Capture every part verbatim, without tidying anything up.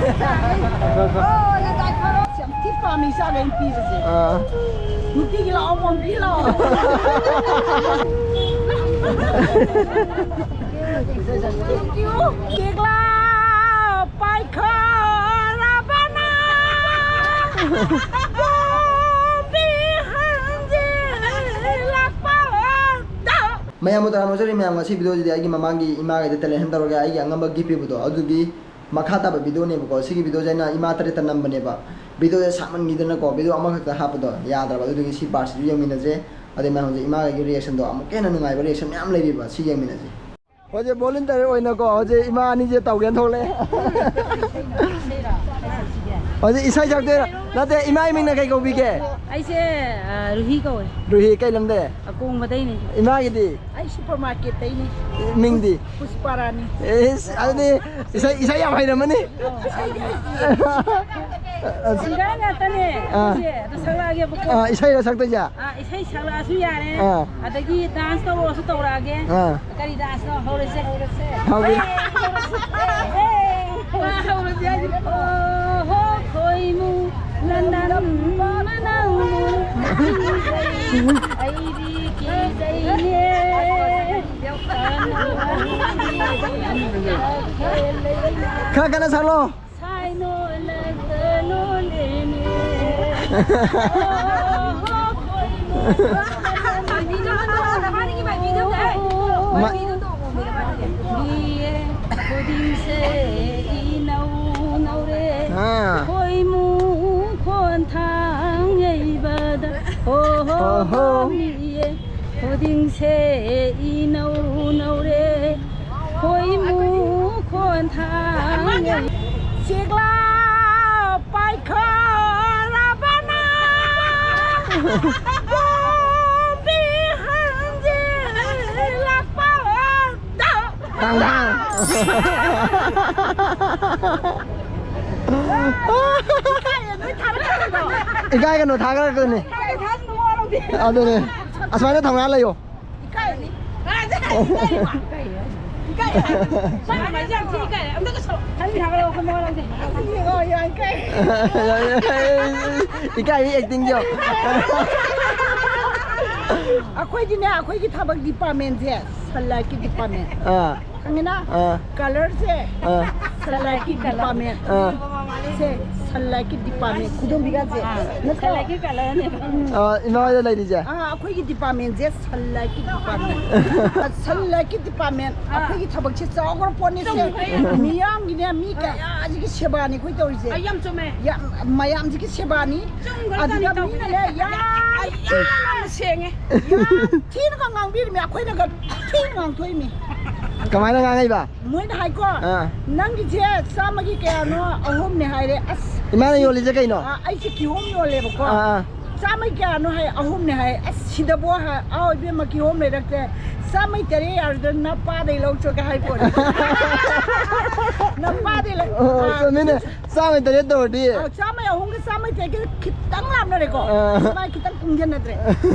ꯑꯣ, ꯅꯪ ꯀꯥꯏ ꯐꯔꯣ? ꯌꯥꯝ ꯊꯤ ꯄꯥꯝꯃꯤ ꯏꯆꯥꯈꯩ ꯄꯤꯕꯁꯦ꯫ ꯑꯥ꯫ ꯅꯨꯡꯇꯤꯒꯤ ꯂꯥꯛꯑꯣ, ꯃꯣꯝꯄꯤ ꯂꯥꯛꯑꯣ꯫ ꯀꯦꯛꯂꯥ ꯄꯥꯏꯈꯔꯕꯅ ꯃꯣꯝꯄꯤ ꯍꯟꯖꯤꯜꯂꯛꯄꯗ꯫ ꯃꯌꯥꯝꯕꯨ ꯇꯔꯥꯝꯅ ꯑꯣꯛꯆꯔꯤ꯫ ꯃꯌꯥꯝ, ꯉꯁꯤ video ꯁꯤꯗꯤ ꯑꯩꯒꯤ ꯃꯃꯥꯡꯒꯤ ꯏꯃꯥꯒꯤꯗ talent hunt ꯇꯧꯔꯒ ꯑꯩꯒꯤ ꯑꯉꯝꯕ gift ꯄꯤꯕꯗꯣ ꯑꯗꯨꯒꯤ ꯃꯈꯥ ꯇꯥꯕ video ꯅꯦꯕꯀꯣ꯫ ꯁꯤꯒꯤ video ꯁꯦ ꯑꯩꯅ ꯏꯃꯥ ꯇꯔꯦꯠꯇ ꯅꯝꯕꯅꯦꯕ꯫ Video ꯁꯦ ꯁꯥꯡꯃꯟꯈꯤꯗꯅꯀꯣ, video ꯑꯃꯈꯛꯇ ꯍꯥꯞꯄꯗꯣ ꯌꯥꯗ꯭ꯔꯕ, ꯑꯗꯨꯗꯨꯒꯤ ꯁꯤ part ꯁꯤꯁꯨ ꯌꯦꯡꯃꯤꯟꯅꯁꯦ꯫ ꯑꯗꯩ ꯃꯌꯥꯝ, ꯍꯧꯖꯤꯛ ꯏꯃꯥꯒꯤ reaction ꯗꯣ, ꯑꯃꯨꯛꯀ ꯍꯦꯟꯅ ꯅꯨꯡꯉꯥꯏꯕ reaction ꯃꯌꯥꯝ ꯂꯩꯔꯤꯕ, ꯁꯤ ꯌꯦꯡꯃꯤꯟꯅꯁꯦ꯫ ꯍꯧꯖꯤꯛ volunteer ꯑꯣꯏꯅꯀꯣ, ꯍꯧꯖꯤꯛ ꯏꯃꯥ ꯑꯅꯤꯁꯦ ꯇꯧꯒꯦꯅ ꯊꯣꯛꯂꯛꯑꯦ꯫ ꯍꯧꯖꯤꯛ ꯏꯁꯩ ꯁꯛꯇꯣꯏꯔꯣ? ꯅꯠꯇꯦ, ꯏꯃꯥ ꯏꯃꯤꯡꯅ ꯀꯩ ꯀꯧꯕꯤꯒꯦ? ꯑꯩꯁꯦ, ꯑ, ꯔꯨꯍꯤ ꯀꯧꯋꯦ꯫ ꯔꯨꯍꯤ ꯀꯩ ꯂꯝꯗꯩ? ꯑꯀꯣꯡꯕꯗꯩꯅꯦ꯫ ꯏꯃꯥꯒꯤꯗꯤ? ꯑꯩ supermarket ꯇꯩꯅꯦ꯫ ꯃꯤꯡꯗꯤ? ꯄꯨꯁꯄꯥꯔꯥꯅꯤ꯫ ꯏꯁ, ꯑꯗꯨꯗꯤ ꯏꯁꯩ, ꯏꯁꯩ ꯌꯥꯝ ꯍꯩꯔꯝꯃꯅꯤ꯫ ꯑꯣ, ꯏꯁꯩ ꯌꯥꯝ ꯍꯩ꯫ Singer ꯉꯥꯛꯇꯅꯦ꯫ ꯑꯥ꯫ ꯑꯩꯈꯣꯏꯁꯦ꯫ ꯑꯗꯨ ꯁꯛꯂꯛꯑꯒꯦꯕꯀꯣ꯫ ꯑꯥ, ꯏꯁꯩꯔꯣ ꯁꯛꯇꯣꯏꯁꯦ? ꯑꯥ, ꯏꯁꯩ ꯁꯛꯂꯛꯑꯁꯨ ꯌꯥꯔꯦ꯫ ꯑꯥ꯫ ꯑꯗꯒꯤ dance ꯇꯧꯔꯛꯑꯁꯨ ꯇꯧꯔꯛꯑꯒꯦ꯫ ꯑꯥ꯫ ꯀꯔꯤ dance ꯅꯣ? ꯍꯧꯔꯁꯦ꯫ ꯍꯧꯔꯁꯦ꯫ ꯍꯧꯔꯁꯦ꯫ ꯍꯦ, ꯍꯦ, ꯍꯦ꯫ ꯍꯧꯔꯁꯦ ꯍꯥꯏꯁꯤꯗꯤ꯫ ꯑꯣ ꯍꯣ ꯈꯣꯏꯃꯨ ꯅꯅꯝ ꯃꯅꯝ ꯑꯩꯗꯤ ꯀꯤꯖꯩꯅꯦ꯫ ꯈꯔ ꯀꯟꯅ ꯁꯛꯂꯣ꯫ ꯁꯥꯏꯅꯣ ꯂꯛꯇ ꯂꯣꯂꯦꯅꯦ꯫ ꯑꯣ ꯍꯣ ꯈꯣꯏꯃꯨ ꯃꯥ- ꯈꯨꯗꯤꯡꯁꯦ ꯏꯅꯧ ꯅꯧꯔꯦ꯫ ꯑꯥ꯫ ꯈꯣꯏꯃꯨ ꯈꯣꯟꯊꯥꯡ ꯌꯩꯕꯗ ꯍꯣ ꯍꯣ ꯍꯣ ꯍꯣ꯫ ꯍꯣ ꯃꯤꯌꯦ꯫ ꯈꯨꯗꯤꯡꯁꯦ ꯏꯅꯧ ꯅꯧꯔꯦ꯫ ꯈꯣꯏꯃꯨ ꯈꯣꯟꯊꯥꯡ ꯌꯩ- ꯆꯦꯛꯂꯥ ꯄꯥꯏꯈꯔꯕꯅ ꯄꯣꯝꯕꯤ ꯍꯟꯖꯤꯜꯂꯛꯄꯗ꯫ ꯊꯥꯡ, ꯊꯥꯡ꯫ ꯏꯀꯥꯏꯒꯅꯨ, ꯊꯥꯒꯠꯂꯛꯀꯗꯣꯏꯅꯤ꯫ ꯑꯗꯨꯅꯦ꯫ ꯑꯁꯨꯃꯥꯏꯅ ꯊꯧꯅꯥ ꯂꯩꯌꯣ꯫ ꯏꯀꯥꯏ꯫ ꯃꯥꯏ ꯃꯃꯥꯏꯁꯦ ꯌꯥꯝ ꯊꯤ ꯏꯀꯥꯏ꯫ ꯑꯝꯇꯒ ꯁꯣ-, ꯍꯥꯏꯕꯤ ꯍꯥꯏꯕ ꯋꯥꯈꯜ ꯃꯋꯥ ꯂꯧꯗꯦ꯫ ꯏꯀꯥꯏ꯫ ꯏꯀꯥꯏ ꯑꯦꯛꯇꯤꯡꯁꯦ꯫ ꯑꯩꯈꯣꯏꯗꯤꯅꯦ, ꯑꯩꯈꯣꯏꯒꯤ ꯊꯕꯛ ꯗꯤꯄꯥꯔꯠꯃꯦꯟꯁꯦ ꯁꯟ ꯂꯥꯏꯠꯀꯤ ꯗꯤꯄꯥꯔꯠꯃꯦꯟ꯫ ꯑꯥ꯫ ꯈꯪꯉꯦꯅ? ꯑꯥ꯫ ꯀꯂꯔꯁꯦ ꯑꯥ꯫ ꯁꯟ ꯂꯥꯏꯠꯀꯤ ꯗꯤꯄꯥꯔꯠꯃꯦꯟ꯫ ꯑꯥ꯫ ꯁꯦ ꯁꯟ ꯂꯥꯏꯠꯀꯤ ꯗꯤꯄꯥꯔꯠꯃꯦꯟ꯫ ꯈꯨꯗꯣꯝꯕꯤꯒꯁꯦ ꯅꯠꯇ꯭ꯔꯣ? ꯁꯟ ꯂꯥꯏꯠꯀꯤ ꯀꯂꯔꯅꯦꯕ꯫ ꯑꯥ, ꯏꯃꯥ ꯍꯣꯏꯗ ꯂꯩꯔꯤꯁꯦ꯫ ꯑꯥ, ꯑꯩꯈꯣꯏꯒꯤ ꯗꯤꯄꯥꯔꯠꯃꯦꯟꯁꯦ ꯁꯟ ꯂꯥꯏꯠꯀꯤ ꯗꯤꯄꯥꯔꯠꯃꯦꯟ꯫ ꯁꯟ ꯂꯥꯏꯠꯀꯤ ꯗꯤꯄꯥꯔꯠꯃꯦꯟ꯫ ꯑꯥ꯫ ꯑꯩꯈꯣꯏꯒꯤ ꯊꯕꯛꯁꯦ ꯆꯥꯎꯈ꯭ꯔ ꯄꯣꯠꯅꯤꯁꯦ꯫ ꯆꯨꯝꯈ꯭ꯔꯦ꯫ ꯃꯤꯌꯥꯝꯒꯤꯅꯦ, ꯃꯤ ꯀꯌꯥꯁꯤꯒꯤ ꯁꯦꯕꯥꯅꯤ ꯑꯩꯈꯣꯏ ꯇꯧꯔꯤꯁꯦ꯫ ꯑꯩ ꯌꯥꯝ ꯆꯨꯝꯃꯦ꯫ ꯌꯥꯝ, ꯃꯌꯥꯝꯁꯤꯒꯤ ꯁꯦꯕꯥꯅꯤ꯫ ꯆꯨꯝꯈ꯭ꯔꯖꯥꯠꯅꯤ ꯑꯗꯨꯗ ꯇꯧꯔꯤꯁꯦ꯫ ꯃꯤꯅꯅꯦ ꯌꯥꯝ ꯑꯩ ꯌꯥꯝ ꯁꯦꯡꯉꯦ꯫ ꯌꯥꯝ ꯊꯤꯅꯒ ꯉꯥꯡꯕꯤꯔꯤꯃꯤ, ꯑꯩꯈꯣꯏꯅꯒ ꯊꯤꯅ ꯉꯥꯡꯊꯣꯛꯏꯃꯤ꯫ ꯀꯃꯥꯏꯅ ꯉꯥꯡꯉꯛꯏꯕ? ꯃꯣꯏꯅ ꯍꯥꯏꯀꯣ, ꯑꯥ꯫ "ꯅꯪꯒꯤꯁꯦ ꯆꯥꯝꯃꯒꯤ ꯀꯌꯥꯅꯣ?" "ꯑꯍꯨꯝꯅꯦ" ꯍꯥꯏꯔꯦ꯫ ꯑꯁ, ꯏꯃꯥꯅ ꯌꯣꯜꯂꯤꯁꯦ ꯀꯩꯅꯣ? ꯑꯥ, ꯑꯩꯁꯦ ꯀꯤꯍꯣꯝ ꯌꯣꯜꯂꯦꯕꯀꯣ꯫ ꯑꯥ, ꯑꯥ꯫ "ꯆꯥꯝꯃꯩ ꯀꯌꯥꯅꯣ?" ꯍꯥꯏ꯫ "ꯑꯍꯨꯝꯅꯦ" ꯍꯥꯏ꯫ "ꯑꯁ, ꯁꯤꯗꯕꯣ" ꯍꯥꯏ꯫ "ꯑꯥꯎ, ꯏꯕꯦꯝꯃ, ꯀꯤꯍꯣꯝ ꯂꯩꯔꯛꯇꯦ꯫ ꯆꯥꯝꯃꯩ ꯇꯔꯦꯠ ꯌꯥꯔꯗ꯭ꯔ ꯅꯄꯥꯗꯩ ꯂꯧ ꯆꯣꯒꯦ" ꯍꯥꯏ ꯄꯣꯠꯅꯤ꯫ ꯅꯄꯥꯗꯩ ꯂꯧ-, ꯑꯣ, ꯑꯥ, ꯆꯨꯝꯃꯤꯅꯦ꯫ ꯆꯥꯝꯃꯩ ꯇꯔꯦꯠ ꯇꯧꯔꯗꯤ꯫ ꯑꯥ, ꯆꯥꯝꯃꯩ ꯑꯍꯨꯝꯒ ꯆꯥꯝꯃꯩ ꯇꯔꯦꯠꯀ ꯈꯤꯇꯪ ꯂꯥꯞꯅꯔꯦꯀꯣ꯫ ꯑꯥ꯫ ꯁꯨꯃꯥꯏ ꯈꯤꯇꯪ ꯀꯨꯝꯖꯟꯅꯗ꯭ꯔꯦ꯫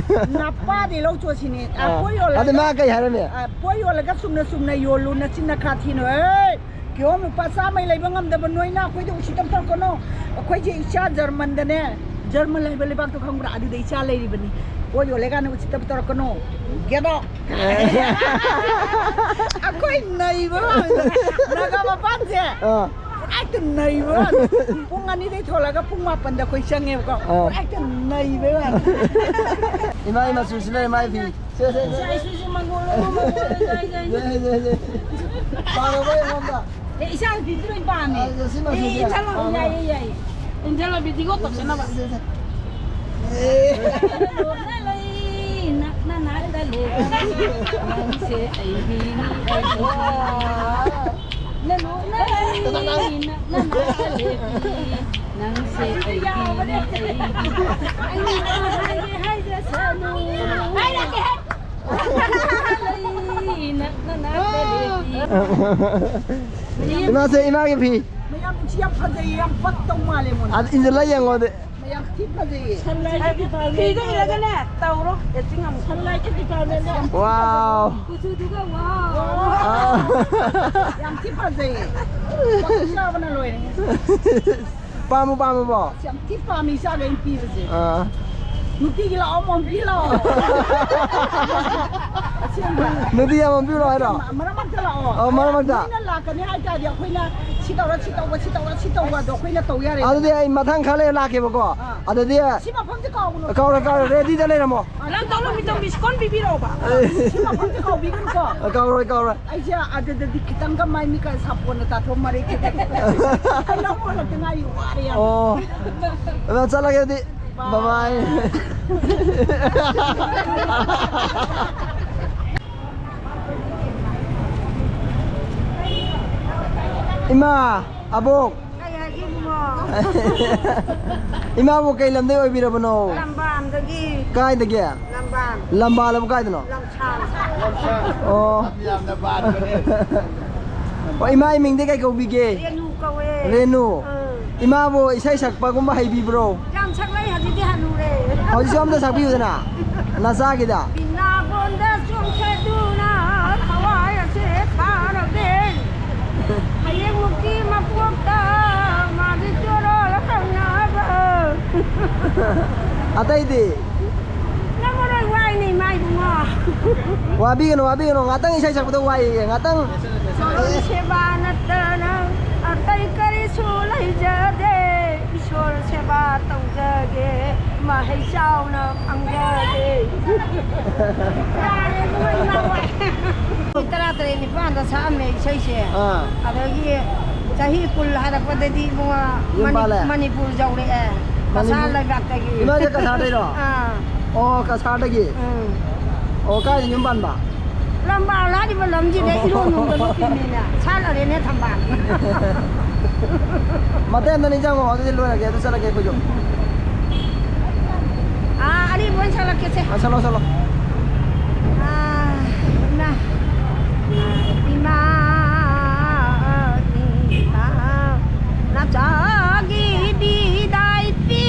ꯅꯄꯥꯗꯩ ꯂꯧ ꯆꯣꯁꯤꯅꯦ꯫ ꯑꯥ, ꯑꯥ꯫ ꯄꯣꯠ ꯌꯣꯜꯂꯒ, ꯑꯗꯨ ꯃꯥ ꯀꯩ ꯍꯥꯏꯔꯝꯃꯤ? ꯑꯥ, ꯄꯣꯠ ꯌꯣꯜꯂꯒ ꯆꯨꯝꯅ ꯆꯨꯝꯅ ꯌꯣꯜꯂꯨ, ꯅꯆꯤꯟ ꯅꯈꯥ ꯊꯤꯅꯨ꯫ ꯍꯦ! ꯀꯤꯍꯣꯝ ꯂꯨꯄꯥ ꯆꯥꯝꯃꯩ ꯂꯩꯕ ꯉꯝꯗꯕ ꯅꯣꯏꯅ ꯑꯩꯈꯣꯏꯗ ꯎꯁꯤꯠꯇꯕ ꯇꯧꯔꯛꯀꯅꯣ꯫ ꯑꯩꯈꯣꯏꯁꯦ ꯏꯆꯥ ꯖꯔꯃꯟꯗꯅꯦ, ꯖꯔꯃꯟ ꯍꯥꯏꯕ ꯂꯩꯕꯥꯛꯇꯣ ꯈꯪꯕ꯭ꯔꯥ? ꯑꯗꯨꯗ ꯏꯆꯥ ꯂꯩꯔꯤꯕꯅꯤ꯫ ꯄꯣꯠ ꯌꯣꯜꯂꯦ ꯀꯥꯟꯗ ꯎꯁꯤꯠꯇꯕ ꯇꯧꯔꯛꯀꯅꯣ꯫ Get out! ꯑꯩꯈꯣꯏ ꯅꯩꯕ ꯋꯥꯅꯤꯗ꯫ ꯅꯥꯒꯥ ꯃꯄꯥꯟꯁꯦ ꯑꯥ꯫ ꯄꯨꯔꯥ ꯍꯦꯛꯇ ꯅꯩꯕ ꯋꯥꯅꯤ꯫ ꯄꯨꯡ ꯑꯅꯤꯗꯩ ꯊꯣꯛꯂꯒ ꯄꯨꯡ ꯃꯥꯄꯟꯗ ꯑꯩꯈꯣꯏ ꯆꯪꯉꯦꯕꯀꯣ꯫ ꯑꯥ꯫ ꯄꯨꯔꯥ ꯍꯦꯛꯇ ꯅꯩꯕ ꯋꯥꯅꯤ꯫ ꯏꯃꯥꯏ ꯃꯆꯨꯁꯤ ꯂꯩ, ꯃꯥꯏ ꯐꯤ꯫ ꯁꯦ, ꯁꯦ, ꯁꯦ꯫ ꯏꯆꯥ ꯏꯁꯨꯁꯤ ꯃꯪꯒꯣꯜ ꯑꯣꯏꯕ ꯃꯪꯒꯣꯜ ꯑꯣꯏꯕ ꯌꯥꯏ, ꯌꯥꯏ꯫ ꯁꯦ, ꯁꯦ, ꯁꯦ꯫ ꯄꯥꯝꯃꯕ ꯑꯩꯉꯣꯟꯗ? ꯑꯦ, ꯏꯆꯥ ꯅꯨꯄꯤꯗꯤ ꯂꯣꯏ ꯄꯥꯝꯃꯦ꯫ ꯑꯥ, ꯁꯤ ꯃꯆꯨꯁꯦ꯫ ꯑꯦ, ꯆꯠꯂꯣ, ꯄꯥꯝꯃꯦ꯫ ꯌꯥꯏꯌꯦ, ꯌꯥꯏꯌꯦ꯫ ꯏꯟꯖꯜꯂꯣ, ꯚꯤꯗꯤꯑꯣ ꯇꯧꯁꯟꯅꯕ꯫ ꯁꯦ, ꯁꯦ, ꯁꯦ꯫ ꯑꯦ꯫ ꯂꯣꯟꯅ ꯂꯩ, ꯅꯛꯅ ꯅꯥꯠꯇ ꯂꯦꯞꯄꯤ, ꯅꯪꯁꯦ ꯑꯩꯒꯤꯅꯤ, ꯑꯩꯒꯤꯅꯤ꯫ ꯂꯣꯟꯅ ꯂꯩ, ꯅꯛꯅ ꯅꯥꯠꯇ ꯂꯦꯞꯄꯤ, ꯅꯪꯁꯦ ꯑꯩꯒꯤꯅꯤ, ꯑꯩꯒꯤꯅꯤ꯫ ꯑꯩꯅ ꯍꯥꯏꯒꯦ ꯍꯥꯏꯖꯁꯅꯨ꯫ ꯍꯥꯏꯔꯒꯦ ꯍꯦ꯫ ꯏꯃꯥꯁꯦ, ꯏꯃꯥꯒꯤ ꯐꯤ꯫ ꯃꯌꯥꯝ ꯎꯆꯤ ꯌꯥꯝ ꯐꯖꯩ, ꯌꯥꯝ ꯄꯛꯇꯧ ꯃꯥꯜꯂꯦ ꯃꯣꯏ꯫ ꯑꯗꯨ ꯏꯟꯖꯜꯂ ꯌꯦꯡꯉꯣ ꯑꯗꯨ꯫ ꯌꯥꯝ ꯊꯤ ꯐꯖꯩꯌꯦ꯫ ꯐꯤꯗ ꯏꯜꯂꯒꯅꯦ ꯇꯧꯔꯣ꯫ ꯑꯦꯆꯤꯡ ꯑꯃꯨꯛ꯫ ꯁꯟꯂꯥꯏꯠꯀꯤ ꯗꯤꯄꯥꯔꯠꯃꯦꯟꯗ꯫ ꯋꯥꯎ꯫ ꯀꯨꯆꯨꯗꯨꯒ ꯋꯥꯎ꯫ ꯑꯥ꯫ ꯌꯥꯝ ꯊꯤ ꯐꯖꯩꯌꯦ꯫ ꯆꯥꯕꯅ ꯂꯣꯏꯔꯦ꯫ ꯄꯥꯝꯃꯨ ꯄꯥꯝꯃꯨꯕꯣ? ꯌꯥꯝ ꯊꯤ ꯄꯥꯝꯃꯤ ꯏꯆꯥꯈꯩꯅ ꯄꯤꯕꯁꯦ꯫ ꯑꯥ꯫ ꯅꯨꯡꯇꯤꯒꯤ ꯂꯥꯛꯑꯣ, ꯃꯣꯝꯄꯤ ꯂꯥꯛꯑꯣ꯫ ꯑꯁꯦꯡꯕ꯫ ꯅꯨꯡꯇꯤꯒꯤ ꯌꯥꯝ ꯄꯤꯔꯣ ꯍꯥꯏꯔꯣ? ꯃꯔꯛ ꯃꯔꯛꯇ ꯂꯥꯛꯑꯣ꯫ ꯑꯣ, ꯃꯔꯛ ꯃꯔꯛꯇ꯫ ꯃꯤꯅ ꯂꯥꯛꯀꯅꯤ ꯍꯥꯏ ꯇꯥꯔꯗꯤ ꯑꯩꯈꯣꯏꯅ ꯁꯤ ꯇꯧꯔ, ꯁꯤ ꯇꯧꯕ, ꯁꯤ ꯇꯧꯔ, ꯁꯤ ꯇꯧꯕ ꯑꯗꯣ ꯑꯩꯈꯣꯏꯅ ꯇꯧ ꯌꯥꯔꯦ꯫ ꯑꯗꯨꯗꯤ ꯑꯩ ꯃꯊꯪ ꯈꯔ ꯂꯩꯔ ꯂꯥꯛꯀꯦꯕꯀꯣ꯫ ꯑꯥ꯫ ꯑꯗꯨꯗꯤ ꯁꯤ ꯃꯐꯝꯁꯦ ꯀꯥꯎꯒꯅꯨ꯫ ꯀꯥꯎꯔꯣꯏ, ꯀꯥꯎꯔꯣꯏ, ꯔꯦꯗꯤꯗ ꯂꯩꯔꯝꯃꯣ꯫ ꯅꯪ ꯇꯧꯅꯨ ꯃꯤꯇꯣꯝꯕꯤ ꯁꯤꯀꯣꯟ ꯄꯤꯕꯤꯔꯛꯑꯣꯕ꯫ ꯑꯦ꯫ ꯁꯤ ꯃꯐꯝꯁꯦ ꯀꯥꯎꯕꯤꯒꯅꯨꯀꯣ꯫ ꯀꯥꯎꯔꯣꯏ, ꯀꯥꯎꯔꯣꯏ꯫ ꯑꯩꯁꯦ ꯑꯗꯨꯗꯗꯤ ꯈꯤꯇꯪꯒ ꯃꯥꯏ ꯃꯤꯠꯀ ꯁꯥꯄꯣꯟꯅ ꯇꯥꯊꯣꯛ ꯃꯔꯩ ꯈꯤꯇꯪ꯫ ꯑꯩ ꯂꯧꯕ ꯍꯜꯂꯛꯇ ꯉꯥꯏꯔꯤ, ꯋꯥꯔꯦ ꯌꯥꯝ꯫ ꯑꯣ꯫ ꯑꯗꯣ ꯆꯠꯂꯒꯦ ꯑꯗꯨꯗꯤ꯫ ꯕꯥꯏ ꯕꯥꯏ꯫ ꯏꯃꯥ, ꯑꯕꯣꯛ꯫ ꯀꯩ ꯍꯥꯏꯒꯦ ꯏꯕꯨꯡꯉꯣ? ꯏꯃꯥꯕꯨ ꯀꯩ ꯂꯝꯗꯩ ꯑꯣꯏꯕꯤꯔꯕꯅꯣ? ꯂꯝꯕꯥꯝꯗꯒꯤ꯫ ꯀꯥꯏꯗꯒꯤ? ꯂꯝꯕꯥꯝ꯫ ꯂꯝꯕꯥꯜ ꯑꯕꯨ ꯀꯥꯏꯗꯅꯣ? ꯂꯝꯁꯥꯡ꯫ ꯑꯣ꯫ ꯑꯣ, ꯏꯃꯥ ꯏꯃꯤꯡꯗꯤ ꯀꯩ ꯀꯧꯕꯤꯒꯦ? ꯔꯦꯅꯨ ꯀꯧꯋꯦ꯫ ꯔꯦꯅꯨ꯫ ꯑꯥ꯫ ꯏꯃꯥꯕꯨ ꯏꯁꯩ ꯁꯛꯄꯒꯨꯝꯕ ꯍꯩꯕꯤꯕ꯭ꯔꯣ? ꯌꯥꯝ ꯁꯛꯂꯩ, ꯍꯧꯖꯤꯛꯇꯤ ꯍꯅꯨꯔꯦ꯫ ꯍꯧꯖꯤꯛꯁꯨ ꯑꯝꯇ ꯁꯛꯄꯤꯌꯨꯗꯅ, ꯅꯆꯥꯒꯤꯗ꯫ ꯕꯤꯅꯥꯕꯣꯟꯗ ꯆꯣꯡꯊꯗꯨꯅ ꯊꯋꯥꯏ ꯑꯁꯦ ꯊꯥꯔꯒꯦ꯫ ꯍꯌꯦꯡꯃꯨꯛꯀꯤ ꯃꯄꯣꯛꯇ ꯃꯥꯒꯤ ꯆꯣꯔꯣꯜ ꯍꯪꯅꯕ꯫ ꯑꯇꯩꯗꯤ? ꯅꯪ ꯃꯔꯣꯏ ꯋꯥꯏꯅꯦ, ꯏꯃꯥ ꯏꯕꯨꯡꯉꯣ꯫ ꯋꯥꯕꯤꯒꯅꯨ, ꯋꯥꯕꯤꯒꯅꯨ꯫ ꯉꯥꯛꯇꯪ ꯏꯁꯩ ꯁꯛꯄꯗ ꯋꯥꯏꯌꯦ, ꯉꯥꯛꯇꯪ꯫ ꯆꯣꯔꯣꯜ ꯁꯦꯕꯥ ꯅꯠꯇꯅ ꯑꯇꯩ ꯀꯔꯤꯁꯨ ꯂꯩꯖꯗꯦ꯫ ꯏꯁꯣꯔ ꯁꯦꯕꯥ ꯇꯧꯖꯒꯦ, ꯃꯍꯩ ꯆꯥꯎꯅ ꯐꯪꯖꯒꯦ꯫ ꯌꯥꯔꯦ, ꯏꯕꯨꯡꯉꯣ, ꯏꯃꯥ ꯋꯥꯏ꯫ ꯇꯔꯥ ꯇꯔꯦꯠ ꯅꯤꯄꯥꯟꯗ ꯁꯛꯑꯝꯃꯦ ꯏꯁꯩꯁꯦ꯫ ꯑꯥ꯫ ꯑꯗꯒꯤ ꯆꯍꯤ ꯀꯨꯟ ꯍꯥꯏꯔꯛꯄꯗꯗꯤ ꯏꯕꯨꯡꯉꯣ, ꯌꯨꯝ ꯃꯅꯤ-, ꯄꯥꯜꯂꯦ? ꯃꯅꯤꯄꯨꯔ ꯌꯧꯔꯛꯑꯦ꯫ ꯀꯁꯥꯔ ꯃꯅꯤꯄꯨꯔ? ꯂꯩꯕꯥꯛꯇꯒꯤ꯫ ꯏꯃꯥꯁꯦ ꯀꯁꯥꯔꯗꯩꯔꯣ? ꯑꯥ꯫ ꯑꯣ, ꯀꯁꯥꯔꯗꯒꯤ? ꯎꯝ꯫ ꯑꯣ, ꯀꯥꯏꯗ ꯌꯨꯝ ꯄꯥꯟꯕ? ꯂꯝꯕꯥꯜ ꯍꯥꯏꯔꯤꯕ ꯂꯝꯁꯤꯗ ꯑꯣ꯫ ꯏꯔꯣꯟ ꯅꯨꯡꯗ ꯂꯣꯛꯈꯤꯕꯅꯤꯅ, ꯁꯥꯠ ꯑꯔꯦꯅꯦ ꯊꯝꯕꯥꯜ꯫ ꯃꯇꯦꯛ ꯑꯃꯗ ꯅꯤꯡꯁꯤꯡꯉꯣ, ꯑꯗꯨꯗꯤ ꯂꯣꯏꯔꯒꯦ, ꯑꯗꯨ ꯆꯠꯂꯒꯦ ꯑꯩꯈꯣꯏꯁꯨ꯫ ꯑꯥ, ꯑꯔꯤꯕ ꯑꯣꯏꯅ ꯁꯛꯂꯛꯀꯦꯁꯦ꯫ ꯑꯥ, ꯁꯛꯂꯣ, ꯁꯛꯂꯣ꯫ ꯑꯥ, ꯏꯃꯥ, ꯏꯃꯥ, ꯏꯃꯥ, ꯅꯆꯥꯒꯤ ꯕꯤꯗꯥꯏ ꯄꯤ꯫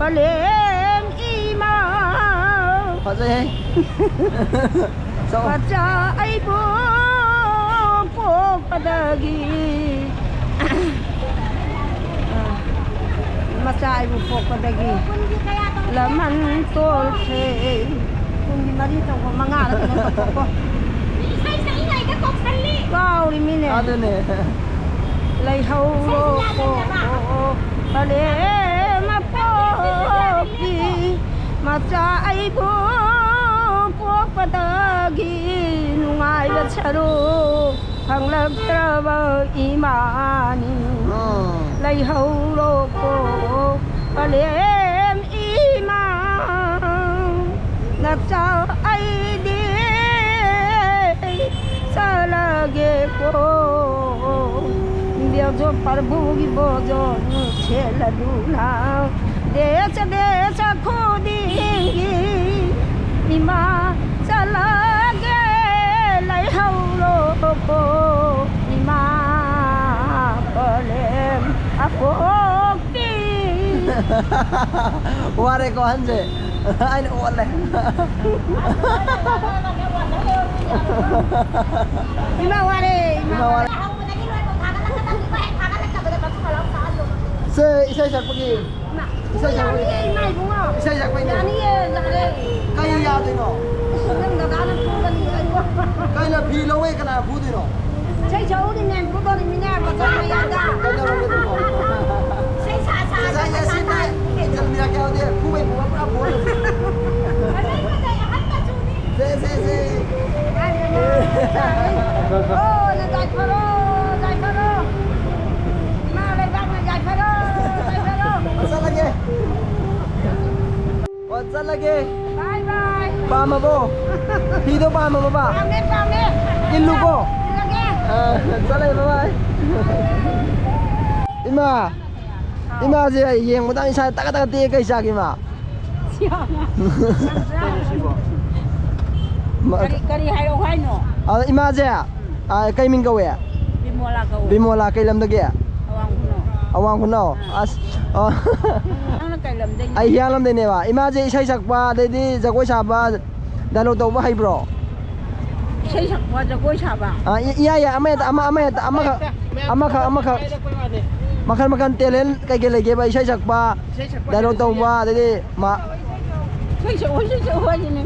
ꯄꯂꯦꯝ ꯏꯃꯥ, ꯐꯖꯩꯍꯦ꯫ ꯆꯠꯂꯣ꯫ ꯃꯆꯥ ꯑꯩꯕꯨ ꯄꯣꯛꯄꯗꯒꯤ, ꯃꯆꯥ ꯑꯩꯕꯨ ꯄꯣꯛꯄꯗꯒꯤ ꯂꯃꯟ ꯇꯣꯜꯈ꯭ꯔꯦ꯫ ꯀꯨꯟꯒꯤ ꯃꯔꯤ ꯇꯧꯕ ꯃꯉꯥꯔ ꯀꯩꯅꯣ ꯇꯧꯊꯣꯛꯀꯣ꯫ ꯀꯥꯎꯔꯤꯃꯤꯅꯦ꯫ ꯑꯗꯨꯅꯦ꯫ ꯂꯩꯍꯧꯔꯣ ꯀꯣ ꯄꯂꯦꯝ ꯑꯄꯣꯛꯄꯤ, ꯃꯆꯥ ꯑꯩꯕꯨ ꯄꯣꯛꯄꯗꯒꯤ ꯅꯨꯡꯉꯥꯏꯕ ꯁꯔꯨꯛ ꯐꯪꯂꯛꯇ꯭ꯔꯕ ꯏꯃꯥꯅꯤ꯫ ꯎꯝ꯫ ꯂꯩꯍꯧꯔꯣ ꯀꯣ ꯄꯂꯦꯝ ꯏꯃꯥ, ꯅꯆꯥ ꯑꯩꯗꯤ ꯆꯠꯂꯒꯦꯀꯣ꯫ ꯕ꯭ꯌꯣꯖꯣ ꯄ꯭ꯔꯚꯨꯒꯤ ꯕꯣꯖꯣ ꯁꯦꯜꯂꯗꯨꯅ ꯗꯦꯁ ꯗꯦꯁ ꯈꯨꯗꯤꯡꯒꯤ ꯏꯃꯥ ꯆꯠꯂꯒꯦ ꯂꯩꯍꯧꯔꯣꯀꯣ ꯏꯃꯥ ꯄꯂꯦꯝ ꯑꯄꯣꯛ ꯋꯥꯔꯦꯀꯣ ꯑꯍꯟꯁꯦ꯫ ꯑꯩꯅ ꯑꯣꯠꯂꯦ꯫ ꯏꯃꯥ ꯋꯥꯔꯦ, ꯏꯃꯥ ꯏꯃꯥ ꯋꯥꯔꯦ꯫ ꯋꯥꯔꯦ꯫ ꯁꯦ, ꯏꯁꯩ ꯁꯛꯄꯒꯤ꯫ ꯏꯃꯥ, ꯏꯁꯩ ꯁꯛꯄꯒꯤ꯫ ꯌꯥꯅꯤꯌꯦ, ꯏꯃꯥ ꯏꯕꯨꯡꯉꯣ꯫ ꯏꯁꯩ ꯁꯛꯄꯩꯅꯦ꯫ ꯌꯥꯅꯤꯌꯦ, ꯌꯥꯔꯦ꯫ ꯀꯩ ꯌꯥꯗꯣꯏꯅꯣ? ꯅꯪ ꯗꯗꯥꯅ ꯐꯨꯒꯅꯤ, ꯑꯩꯕꯨ꯫ ꯀꯩꯅꯣ ꯐꯤ ꯂꯧꯋꯦ ꯀꯅꯥ ꯐꯨꯗꯣꯏꯅꯣ? ꯏꯁꯩ ꯁꯛꯎꯔꯤꯅꯦ, ꯐꯨꯗꯣꯔꯤꯃꯤꯅꯦ, ꯕꯖꯥꯔ ꯃꯌꯥꯗ꯫ ꯀꯩꯗꯧꯔꯒꯦ ꯑꯗꯨꯕꯣ? ꯏꯁꯩ ꯁꯛ-, ꯁꯛ-, ꯁꯛ-, ꯁꯛ-, ꯁꯛ-, ꯁꯛ-, ꯏꯟꯖꯟꯕꯤꯔꯛꯀꯦ ꯍꯧꯖꯤꯛ꯫ ꯐꯨꯕꯩ ꯐꯨꯕ ꯄꯨꯔꯥ ꯐꯨꯔꯦ꯫ ꯐꯖꯩ, ꯐꯖꯩ, ꯑꯍꯟ ꯃꯆꯨꯅꯤ꯫ ꯁꯦ, ꯁꯦ, ꯁꯦ꯫ ꯑꯣ, ꯅꯪ ꯌꯥꯏꯐꯔꯣ, ꯌꯥꯏꯐꯔꯣ꯫ ꯏꯃꯥ ꯂꯩꯕꯥꯛꯅ ꯌꯥꯏꯐꯔꯣ, ꯌꯥꯏꯐꯔꯣ꯫ ꯆꯠꯂꯒꯦ꯫ ꯑꯣ, ꯆꯠꯂꯒꯦ꯫ ꯕꯥꯏ ꯕꯥꯏ꯫ ꯄꯥꯝꯃꯕꯣ? ꯐꯤꯗꯣ ꯄꯥꯝꯃꯕꯕ? ꯄꯥꯝꯃꯦ, ꯄꯥꯝꯃꯦ꯫ ꯏꯜꯂꯨꯀꯣ꯫ ꯏꯜꯂꯒꯦ꯫ ꯑ, ꯆꯠꯂꯦ, ꯕꯥꯏ ꯕꯥꯏ꯫ ꯏꯃꯥ, ꯏꯃꯥꯁꯦ ꯌꯦꯡꯕꯗ ꯏꯁꯥ ꯇꯒꯠ ꯇꯒꯠ ꯇꯦꯛꯑꯦ, ꯀꯩ ꯆꯥꯒꯦ, ꯏꯃꯥ? ꯁꯤ ꯑꯉꯥꯡ꯫ ꯃ- ꯀꯔꯤ, ꯀꯔꯤ ꯍꯥꯏꯔꯛꯑꯣ ꯍꯥꯏꯅꯣ? ꯑ, ꯏꯃꯥꯁꯦ, ꯑ, ꯀꯩ ꯃꯤꯡ ꯀꯧꯋꯦ? ꯕꯤꯃꯣꯂꯥ ꯀꯧꯋꯦ꯫ ꯕꯤꯃꯣꯂꯥ, ꯀꯩ ꯂꯝꯗꯒꯤ? ꯑꯋꯥꯡ ꯈꯨꯅꯧ꯫ ꯑꯋꯥꯡ ꯈꯨꯅꯧ꯫ ꯑꯁ꯫ ꯑꯣ꯫ ꯅꯪꯅ ꯀꯩ ꯂꯝꯗꯩꯅꯣ? ꯑꯩ ꯍꯤꯌꯥꯡꯂꯝꯗꯩꯅꯦꯕ꯫ ꯏꯃꯥꯁꯦ ꯏꯁꯩ ꯁꯛꯄ, ꯑꯗꯩꯗꯤ ꯖꯒꯣꯏ ꯁꯥꯕ, dialogue ꯇꯧꯕ ꯍꯩꯕ꯭ꯔꯣ? ꯏꯁꯩ ꯁꯛꯄ, ꯖꯒꯣꯏ ꯁꯥꯕ? ꯑꯥ, ꯏ-, ꯏꯌꯥ ꯌꯥꯏ, ꯑꯃ ꯍꯦꯛꯇ, ꯑꯃ, ꯑꯃ ꯍꯦꯛꯇ, ꯑꯃꯈꯛ, ꯑꯃꯈꯛ, ꯑꯃꯈꯛ꯫ ꯃꯈꯜ ꯃꯈꯜ talent ꯀꯩꯀꯩ ꯂꯩꯒꯦꯕ? ꯏꯁꯩ ꯁꯛꯄ, dialogue ꯇꯧꯕ, ꯑꯗꯩꯗꯤ ꯃꯥ-, ꯏꯁꯩ ꯁꯛꯑꯣ, ꯏꯁꯩ ꯁꯛꯑꯣ ꯍꯥꯏꯁꯤꯅꯦ꯫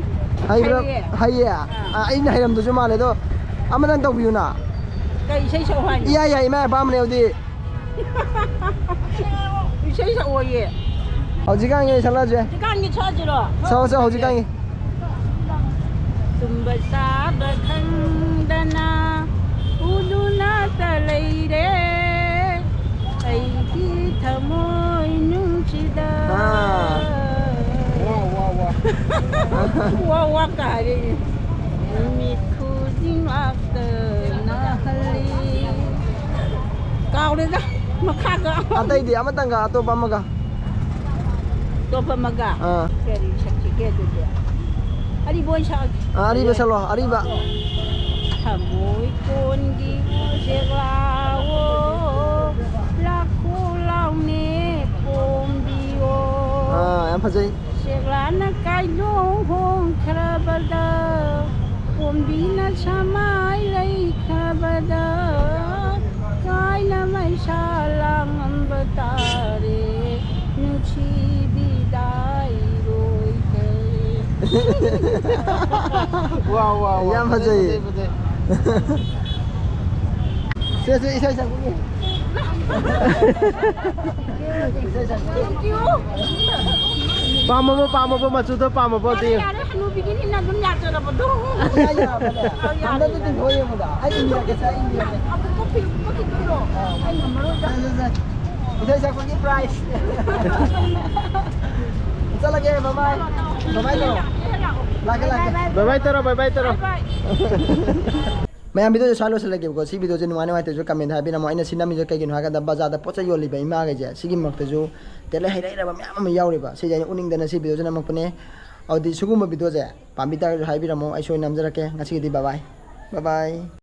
ꯍꯩꯕ꯭ꯔꯥ? ꯍꯩꯌꯦ꯫ ꯍꯩꯌꯦ? ꯑꯥ꯫ ꯑꯥ, ꯑꯩꯅ ꯍꯩꯔꯝꯗꯣꯏꯁꯨ ꯃꯥꯜꯂꯦ, ꯑꯗꯣ ꯑꯃꯇꯪ ꯇꯧꯕꯤꯌꯨꯅ꯫ ꯀꯩ ꯏꯁꯩ ꯁꯛꯑꯣ ꯍꯥꯏꯅꯣ? ꯏꯌꯥ ꯌꯥꯏ, ꯏꯃꯥ ꯑꯄꯥꯝꯕꯅꯦ ꯑꯗꯨꯗꯤ꯫ ꯏꯁꯩ ꯁꯛꯑꯣꯌꯦ꯫ ꯍꯧꯖꯤꯛꯀꯥꯟꯒꯤ ꯑꯣꯏꯅ ꯁꯛꯂꯛꯑꯁꯨ ꯌꯥꯏ꯫ ꯍꯧꯖꯤꯛꯀꯥꯟꯒꯤ ꯁꯛꯑꯁꯤꯔꯣ? ꯁꯛꯑꯣ, ꯁꯛꯑꯣ, ꯍꯧꯖꯤꯛꯀꯥꯟꯒꯤ꯫ ꯇꯨꯝꯕ ꯆꯥꯕ ꯈꯪꯗꯅ ꯎꯗꯨꯅꯇ ꯂꯩꯔꯦ ꯑꯩꯒꯤ ꯊꯃꯣꯏ ꯅꯨꯡꯁꯤꯗ꯫ ꯑꯥ꯫ ꯋꯥ, ꯋꯥ, ꯋꯥ꯫ ꯋꯥ, ꯋꯥ ꯀꯥꯏꯔꯦ꯫ ꯅꯨꯃꯤꯠ ꯈꯨꯗꯤꯡꯃꯛꯇ ꯅꯥꯍꯜꯂꯤ꯫ ꯀꯥꯎꯔꯦꯗ, ꯃꯈꯥꯒ꯫ ꯑꯇꯩꯗꯤ ꯑꯃꯇꯪꯒ, ꯑꯇꯣꯞꯄ ꯑꯃꯒ꯫ ꯑꯇꯣꯞꯄ ꯑꯃꯒ? ꯑꯥ꯫ ꯀꯔꯤ ꯁꯛꯁꯤꯒꯦ ꯑꯗꯨꯗꯤ? ꯑꯔꯤꯕ ꯑꯣꯏꯅ ꯁꯛꯑꯒꯦ꯫ ꯑꯥ, ꯑꯔꯤꯕ ꯁꯛꯂꯣ, ꯑꯔꯤꯕ꯫ ꯊꯃꯣꯏ ꯀꯣꯟꯒꯤ ꯎꯆꯦꯛ ꯂꯥꯛꯑꯣ, ꯂꯥꯛꯈꯣ ꯂꯥꯎꯅꯦ ꯄꯣꯝꯕꯤꯌꯣ꯫ ꯑꯥ, ꯌꯥꯝ ꯐꯖꯩ꯫ ꯁꯦꯛꯂꯥꯅ ꯀꯥꯏꯗꯣꯡ ꯍꯣꯡꯈ꯭ꯔꯕꯗ, ꯄꯣꯝꯕꯤꯅ ꯁꯃꯥꯏ ꯂꯩꯈ꯭ꯔꯕꯗ, ꯀꯥꯏꯅ ꯃꯩꯁꯥ ꯂꯥꯡꯉꯝꯕ ꯇꯥꯔꯦ, ꯅꯨꯡꯁꯤꯕꯤꯗꯥꯏꯔꯣꯏ ꯈꯔꯦ꯫ ꯋꯥ, ꯋꯥ, ꯋꯥ꯫ ꯌꯥꯝ ꯐꯖꯩ, ꯐꯖꯩ꯫ ꯐꯖꯩ, ꯐꯖꯩ꯫ ꯁꯦ, ꯁꯦ, ꯏꯁꯩ ꯁꯛꯄꯒꯤ꯫ ꯄꯥꯝꯃꯕꯣ, ꯄꯥꯝꯃꯕꯣ, ꯃꯆꯨꯗꯣ ꯄꯥꯝꯃꯕꯣ ꯑꯝꯇ ꯌꯦꯡꯉꯨ꯫ ꯌꯥꯔꯦ, ꯍꯅꯨꯕꯤꯒꯤꯅꯤꯅ ꯑꯗꯨꯝ ꯌꯥꯖꯔꯕꯗꯣ꯫ ꯌꯥ, ꯌꯥꯔꯕꯅꯦ꯫ ꯑ, ꯌꯥꯔꯦ, ꯍꯟꯗꯛꯇꯤ ꯌꯥꯔꯦ꯫ ꯆꯤꯡꯊꯣꯛ ꯌꯦꯡꯉꯨꯗ꯫ ꯑꯩ ꯏꯟꯕꯤꯔꯛꯀꯦ, ꯁꯦ, ꯑꯩ ꯏꯟꯕꯤꯔꯛꯀꯦ꯫ ꯑꯃꯨꯛ ꯀꯣꯛꯄꯤꯔꯣ, ꯀꯣꯛꯄꯤꯔꯣ꯫ ꯑꯥ꯫ ꯑꯩ ꯉꯝꯃꯔꯣꯏꯗ꯫ ꯁꯦ, ꯁꯦ, ꯁꯦ꯫ ꯏꯁꯩ ꯁꯛꯄꯒꯤ prize꯫ ꯆꯠꯂꯒꯦ, bye bye꯫ Bye bye ꯇꯧꯔꯣ꯫ ꯂꯥꯛꯀꯦ, ꯂꯥꯛꯀꯦ꯫ Bye bye ꯇꯧꯔꯣ, bye bye ꯇꯧꯔꯣ꯫ Bye bye꯫ ꯃꯌꯥꯝ, video ꯁꯦ ꯁ꯭ꯋꯥꯏ ꯂꯣꯏꯁꯤꯜꯂꯒꯦꯕꯀꯣ꯫ ꯁꯤ video ꯁꯦ ꯅꯨꯡꯉꯥꯏ ꯅꯨꯡꯉꯥꯏꯇ꯭ꯔꯁꯨ comment ꯍꯥꯏꯕꯤꯔꯝꯃꯣ꯫ ꯑꯩꯅ ꯁꯤ ꯅꯝꯃꯤꯁꯦ ꯀꯩꯒꯤꯅꯣ ꯍꯥꯏꯔꯀꯥꯟꯗ ꯕꯖꯥꯔꯗ ꯄꯣꯠ ꯆꯩ ꯌꯣꯜꯂꯤꯕ ꯏꯃꯥꯈꯩꯁꯦ ꯁꯤꯒꯤ ꯃꯔꯛꯇꯁꯨ talent ꯍꯩꯔ ꯍꯩꯔꯕ ꯃꯌꯥꯝ ꯑꯃ ꯌꯥꯎꯔꯤꯕ꯫ ꯁꯤꯁꯦ ꯑꯩꯅ ꯎꯠꯅꯤꯡꯗꯅ ꯁꯤ video ꯁꯦ ꯅꯝꯃꯛꯄꯅꯦ꯫ ꯑꯗꯨꯗꯤ ꯁꯤꯒꯨꯝꯕ video ꯁꯦ ꯄꯥꯝꯕꯤ ꯇꯥꯔꯒꯁꯨ ꯍꯥꯏꯕꯤꯔꯝꯃꯣ, ꯑꯩ ꯁꯣꯏ ꯅꯝꯖꯔꯛꯀꯦ꯫ ꯉꯁꯤꯒꯤꯗꯤ bye bye꯫ Bye bye꯫